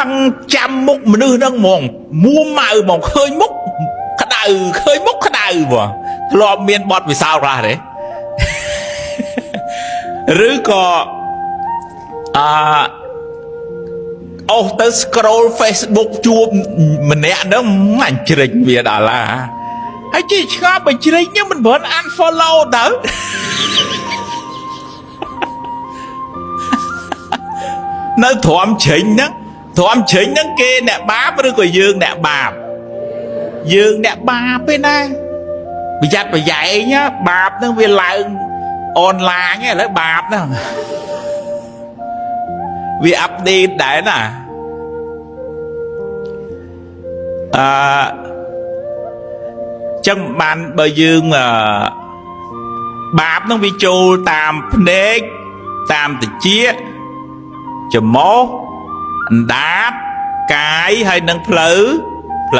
ឹងចាំមុខមនុស្សហ្នឹងហ្មងមួម៉ៅហ្មងឃើញមុខក្តៅឃើញមុខក្តៅហ្មងធ្លាប់មានបទពិសោធន៍ខ្លះទេឬក៏អឺអូសទៅ scroll Facebook ជួបម្នាក់ហ្នឹងអញជ្រិញវាដល់ឡាហើយជិះឆ្ងល់បើជ្រិញហ្នឹងមិនព្រម unfollow ទៅនៅទ្រាំជ្រិញហ្នឹងទ្រាំជ្រិញហ្នឹងគេអ្នកបាបឬក៏យើងអ្នកបាបយើងអ្នកបាបទេណាប្រយ័ត្នប្រយែងណាបាបហ្នឹងវាឡើងអនឡាញឥឡូវបាបហ្នឹងវាអាប់ដេតដែរណាអឺចឹងបានបើយើងអឺបាបហ្នឹងវាចូលតាមភ្នែកតាមតិចច្រមុះអណ្ដាតកាយហើយនឹងផ្លូ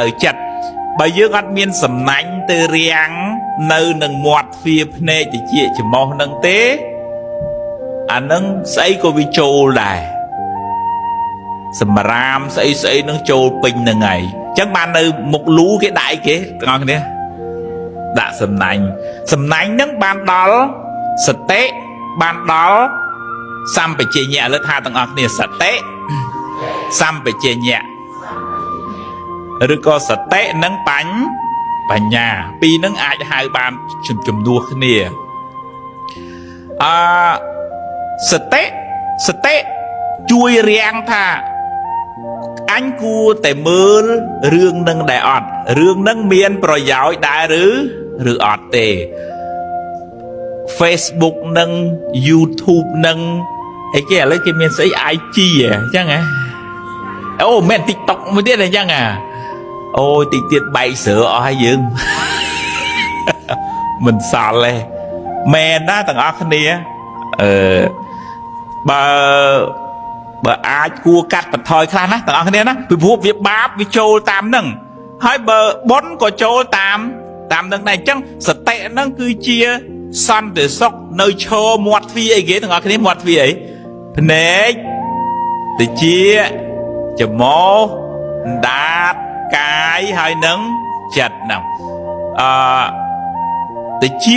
វចិត្តបើយើងអត់មានសំណាញ់ទៅរាំងនៅនឹងមាត់ទ្វារភ្នែកតិចច្រមុះនឹងទេអានឹងស្អីក៏វាចូលដែរសម្រាមស្អីស្អីនឹងចូលពេញនឹងហើយអញ្ចឹងបាននៅមុខលូគេដាក់អីគេទាំងអស់គ្នាដាក់សំណាញ់សំណាញ់នឹងបានដល់សតិបានដល់សម្បជញ្ញៈឥឡូវថាទាំងអស់គ្នាសតិសម្បជញ្ញៈឬក៏សតិនិងបញ្ញាពីរនឹងអាចហៅបានជំនួសគ្នាអឺសតិសតិជួយរាំងថាអញគួរតែមើលរឿងនឹងដែរអត់រឿងនឹងមានប្រយោជន៍ដែរឬអត់ទេ Facebook និង YouTube និងអីគេឥឡូវគេមានស្អី IG ហ៎អញ្ចឹងហ៎អូមែន TikTok មួយទៀតអញ្ចឹងហ៎អូយតិចទៀតបែកស្រើអស់ហើយយើងមិនសល់ទេមែនណាទាំងអស់គ្នាអឺបើបើអាចគួរកាត់បន្ថយខ្លះណាទាំងអស់គ្នាណាពីព្រោះវាបាបវាចូលតាមនឹងហើយបើបុណ្យក៏ចូលតាមនឹងដែរអញ្ចឹងសតិហ្នឹងគឺជាសន្តិសុខនៅឈរមាត់ទ្វារអីគេទាំងអស់គ្នាមាត់ទ្វារអីភ្នែកតិចច្រមុះអណ្ដាតកាយហើយនឹងចិត្តហ្នឹងអឺតិច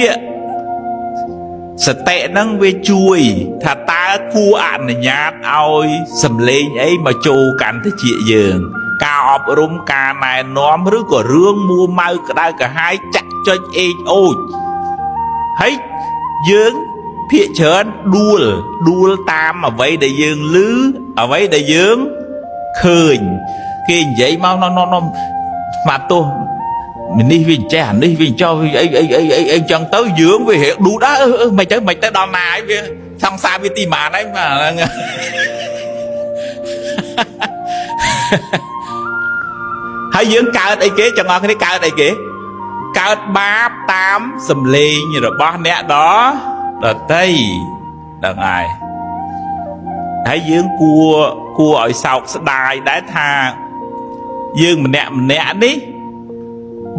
សតិហ្នឹងវាជួយថាតើគួរអនុញ្ញាតឲ្យសំឡេងអីមកចូលកាន់តិចយើងការអប់រំការណែនាំឬក៏រឿងមួម៉ៅក្តៅក្រហាយចាក់ចុចអេកអូចហើយយើងភាកច្រើនដួលតាមអ្វីដែលយើងឮអ្វីដែលយើងឃើញគេនិយាយមកណណណស្មាទោះនេះវាចេះអានេះវាចោះវាអីអីអីអីអីចឹងទៅយើងវារៀងឌូដែរមិនទៅមិនទៅដល់ណាហើយវាសង្សារវាទីម៉ានហើយបាទហ្នឹងហើយយើងកើតអីគេចឹងអស់គ្នាកើតអីគេកើតបាបតាមសំឡេងរបស់អ្នកដតីដឹងហើយហើយយើងគួរឲ្យសោកស្ដាយដែរថាយើងម្នាក់ម្នាក់នេះ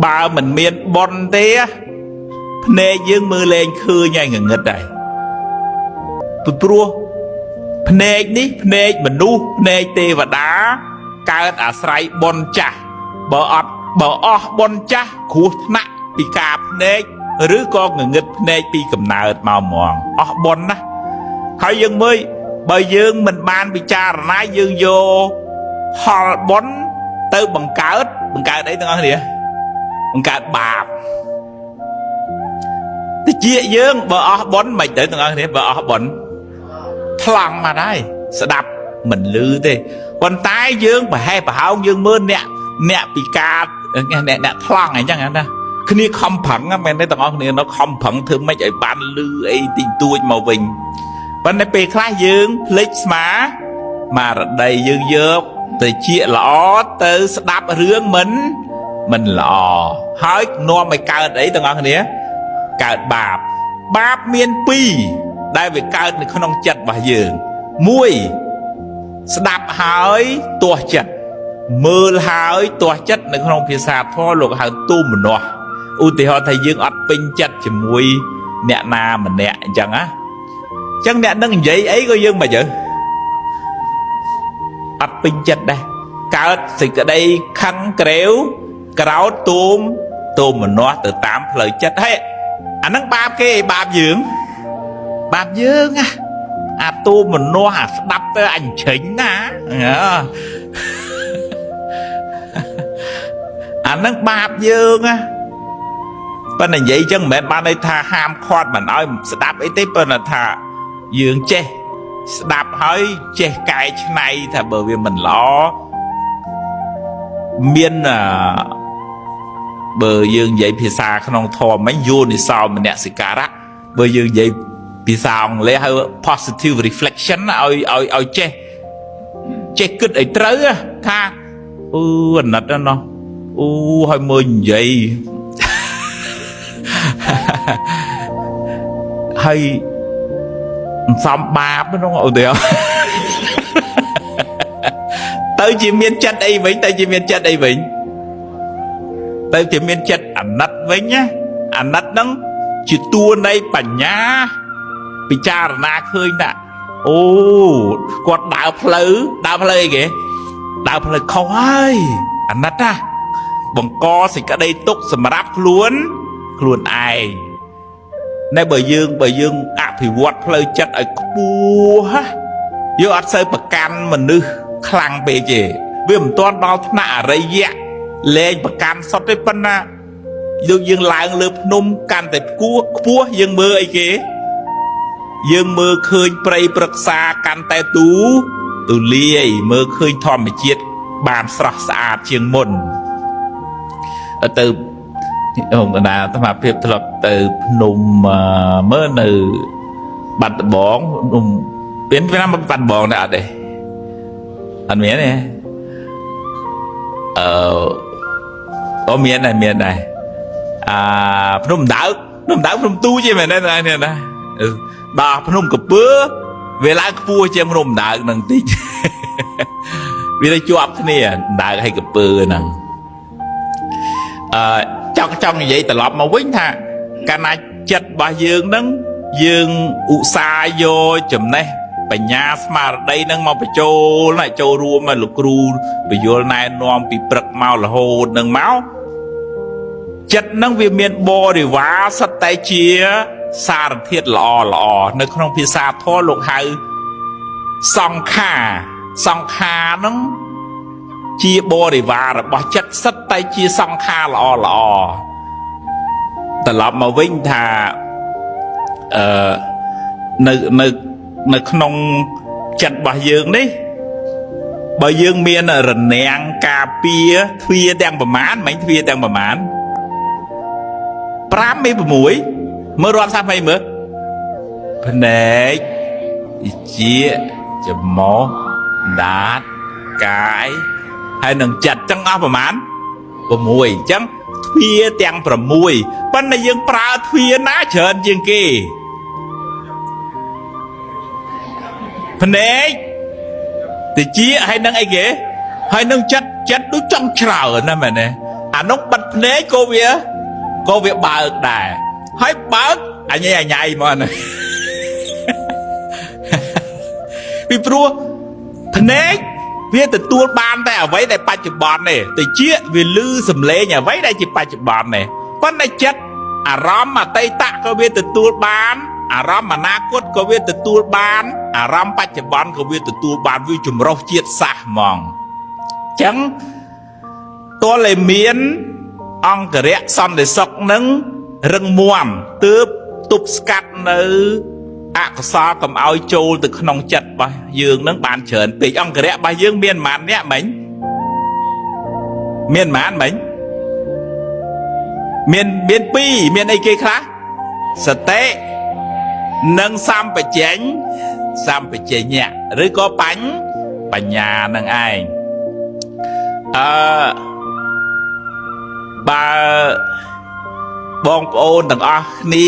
បើមិនមានបុណ្យទេភ្នែកយើងមើលលែងឃើញហើយងងឹតដែរពីព្រោះភ្នែកនេះភ្នែកមនុស្សភ្នែកទេវតាកើតអាស្រ័យបុណ្យចាស់បើអត់បើអស់បុណ្យចាស់គ្រោះថ្នាក់ពីការភ្នែកឬក៏ងងឹតភ្នែកពីកំណើតមកហ្មងអស់បុណ្យណាហើយយើងមើលបើយើងមិនបានពិចារណាយើងយកផលបុណ្យទៅបង្កើតអីទាំងអស់គ្នាបង្កើតបាបតិចយើងបើអស់បុណ្យមិនទៅទាំងអស់គ្នាបើអស់បុណ្យថ្លង់មកហើយស្ដាប់មិនឮទេប៉ុន្តែយើងប្រហែសប្រហោងយើងមើលអ្នកពិការអ្នកថ្លង់អញ្ចឹងណាគ្នាខំប្រឹងមែនទេទាំងអស់គ្នានៅខំប្រឹងធ្វើម៉េចឲ្យបានឮអីតិចតួចមកវិញប៉ុន្តែពេលខ្លះយើងភ្លេចស្មារតីយើងយកទៅជាល្អទៅស្ដាប់រឿងមិនល្អហើយនាំឲ្យកើតអីទាំងអស់គ្នាកើតបាបបាបមានពីរដែលវាកើតនៅក្នុងចិត្តរបស់យើងមួយស្ដាប់ហើយទាស់ចិត្តមើលហើយទាស់ចិត្តនៅក្នុងភាសាធម៌លោកហៅទុមនោះឧទាហរណ៍ថាយើងអត់ពេញចិត្តជាមួយអ្នកណាម្នាក់អញ្ចឹងណាអញ្ចឹងអ្នកនឹងនិយាយអីក៏យើងមិនទៅអត់ពេញចិត្តដែរ កើតសេចក្តីខឹងក្រេវក្រោធទូមទោមនស្សទៅតាមផ្លូវចិត្តហេអាហ្នឹងបាបគេបាបយើងបាបយើងណាអាទូមនស្សអាស្ដាប់ទៅអញឆេញណាអាហ្នឹងបាបយើងណាប៉ុន្តែនិយាយចឹងមិនមែនបានន័យថាហាមឃាត់មិនឲ្យស្ដាប់អីទេប៉ុន្តែថាយើងចេះស្ដាប់ហើយចេះកែច្នៃថាបើវាមិនល្អមានបើយើងនិយាយភាសាក្នុងធម៌មិញយោនិសោមនសិការៈបើយើងនិយាយភាសាអង់គ្លេសហៅ positive reflection ឲ្យឲ្យឲ្យចេះចេះគិតឲ្យត្រូវថាអូអាណិតណាស់អូឲ្យមើលនិយាយហើយសំបាបនោះឧទាហរណ៍ទៅជាមានចិត្តអីវិញទៅជាមានចិត្តអីវិញទៅជាមានចិត្តអាណិតវិញណាអាណិតហ្នឹងជាតួនៃបញ្ញាពិចារណាឃើញថាអូគាត់ដើរផ្លូវដើរផ្លូវអីគេដើរផ្លូវខុសហើយអាណិតណាបង្កសេចក្តីទុក្ខសម្រាប់ខ្លួនខ្លួនឯងណែបើយើងអភិវឌ្ឍផ្លូវចិត្តឲ្យខ្ពស់ហ៎យើងអត់សូវប្រកាន់មនុស្សខ្លាំងពេកទេវាមិនទាន់ដល់ថ្នាក់អរិយៈលែងប្រកាន់សុទ្ធទេប៉ុន្តែយើងឡើងលើភ្នំកាន់តែខ្ពស់ខ្ពស់យើងមើលអីគេយើងមើលឃើញព្រៃព្រឹក្សាកាន់តែទូទូលាយមើលឃើញធម្មជាតិបានស្រស់ស្អាតជាងមុនទៅអង្គណាអាត្មាភាពធ្លាប់ទៅភ្នំមើលនៅបាត់ដំបងភ្នំពេលណាបាត់ដំបងដែរអត់ទេអត់មានទេអឺអូមានដែរមានដែរអាភ្នំដើកភ្នំដើកភ្នំទូជាមែនទេណាណាដល់ភ្នំកពើវាឡើងខ្ពស់ជាងភ្នំដើកនឹងតិចវាទៅជាប់គ្នាដើកហើយកពើហ្នឹងអឺចង់និយាយត្រឡប់មកវិញថាកាលណាចិត្តរបស់យើងហ្នឹងយើងឧស្សាហ៍យកចំណេះបញ្ញាស្មារតីហ្នឹងមកបញ្ចូលណាចូលរួមឲ្យលោកគ្រូបញ្យលណែនាំពីព្រឹកមករហូតនឹងមកចិត្តហ្នឹងវាមានបរិវារសិតតែជាសារធាតុល្អល្អនៅក្នុងភាសាធម៌លោកហៅសង្ខារសង្ខារហ្នឹងជាបរិវាររបស់ចិត្តសិតតែជាសង្ខារល្អល្អត្រឡប់មកវិញថាអឺនៅនៅនៅក្នុងចិត្តរបស់យើងនេះបើយើងមានរនាំងការពារទ្វារទាំងប្រមាណមិនទ្វារទាំងប្រមាណ5 ឬ6មើលរាប់សាប់មើលភ្នែកជាច្រមុះដាតកាយហើយនឹងចិត្តចឹងអស់ប្រមាណ6អញ្ចឹងទ្វារទាំង6ប៉ុន្តែយើងប្រើទ្វារណាច្រើនជាងគេភ្នែកតិចហើយនឹងអីគេហើយនឹងចិត្តចិត្តដូចចង់ច្រើនណាមែនទេអានោះបិទភ្នែកក៏វាបើកដែរហើយបើកអញអញមកហ្នឹងពីព្រោះភ្នែកវាទទួលបានតែអ្វីដែលបច្ចុប្បន្នទេតិចវាលឺសំឡេងអ្វីដែលជាបច្ចុប្បន្នទេប៉ុន្តែចិត្តអារម្មណ៍អតីតក៏វាទទួលបានអារម្មណ៍អនាគតក៏វាទទួលបានអារម្មណ៍បច្ចុប្បន្នក៏វាទទួលបានវាចម្រុះជាតិសាសន៍ហ្មងអញ្ចឹងតើតែមានអង្គរៈសន្តិសុខនឹងរឹងមាំទើបទប់ស្កាត់នៅអកុសលកុំឲ្យចូលទៅក្នុងចិត្តរបស់យើងនឹងបានច្រើនពេកអង្គរៈរបស់យើងមានប៉ុន្មានអ្នកមិញមានប៉ុន្មានមិញមានពីរមានអីគេខ្លះសតិនិងសម្បជញ្ញសម្បជញ្ញៈឬក៏បញ្ញានឹងឯងអឺបើបងប្អូនទាំងអស់គ្នា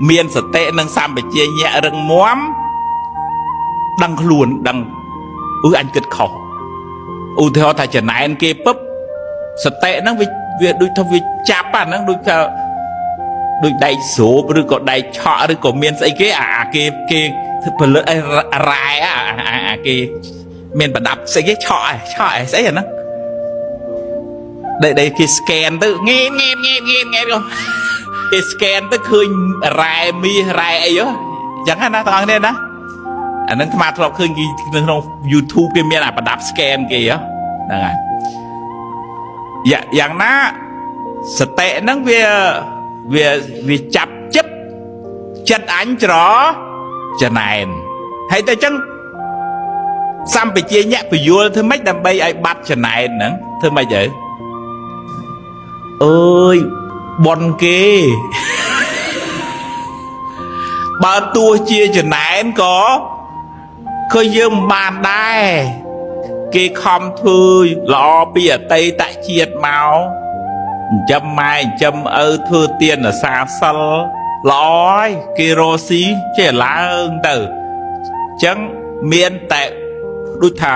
មានសតិនិងសម្បជញ្ញៈរឹងមាំដឹងខ្លួនដឹងអឺអញគិតខុសឧទាហរណ៍ថាចំណែនគេពឹបសតិហ្នឹងវាដូចថាវាចាប់អាហ្នឹងដូចថាដូចដែកស្រូបឬក៏ដែកឆក់ឬក៏មានស្អីគេអាគេគេផលិតអីរ៉ែអាគេ មានប្រដាប់ស្អីគេឆក់ឯឆក់ឯស្អីអាហ្នឹងដែលដែលគេ scan ទៅងេងេងេងេងេគេ scan ទៅឃើញរ៉ែមាសរ៉ែអីហ៎អញ្ចឹងណាបងប្អូនណាអាហ្នឹងអាត្មាធ្លាប់ឃើញគេនៅក្នុង YouTube គេមានអាប្រដាប់ scan គេហ៎ហ្នឹងហើយយ៉ាងយ៉ាងណាសតិហ្នឹងវាវាវាចាប់ចិត្តចិត្តអញច្រចំណែនហើយតែអញ្ចឹងសម្បជាញ្ញៈពយល់ធ្វើម៉េចដើម្បីឲ្យបាត់ចំណែនហ្នឹងធ្វើម៉េចទៅអើយប៉ុនគេ បើទោះជាចំណែនក៏ក៏យើងមិនបានដែរគេខំធ្វើល្អពីអតីតជាតិមកចិញ្ចឹមម៉ែចិញ្ចឹមឪធ្វើទានអាសាសិលល្អហើយគេរកស៊ីចេះឡើងទៅអញ្ចឹងមានតែដូចថា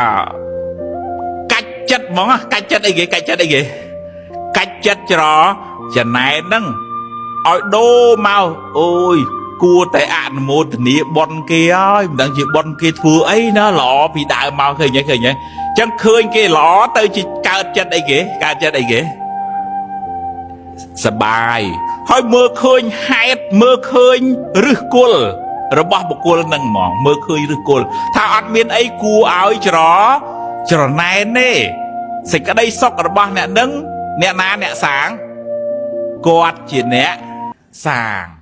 កាច់ចិត្តហ្មងណាកាច់ចិត្តអីគេកាច់ចិត្តអីគេកាច់ចិត្តច្រចំណែនហ្នឹងឲ្យដូរមកអូយគួរតែអនុមោទនាបុណ្យគេហើយមិនដឹងជាបុណ្យគេធ្វើអីណាល្អពីដើមមកឃើញទេឃើញទេអញ្ចឹងឃើញគេល្អទៅជាកើតចិត្តអីគេកើតចិត្តអីគេសបាយហើយមើលឃើញហេតុមើលឃើញឫសគល់របស់បុគ្គលនឹងហ្មងមើលឃើញឫសគល់ថាអត់មានអីគួរឲ្យច្រច្រណែនទេសេចក្តីសុខរបស់អ្នកនឹងអ្នកណាអ្នកសាងគាត់ជាអ្នកសាង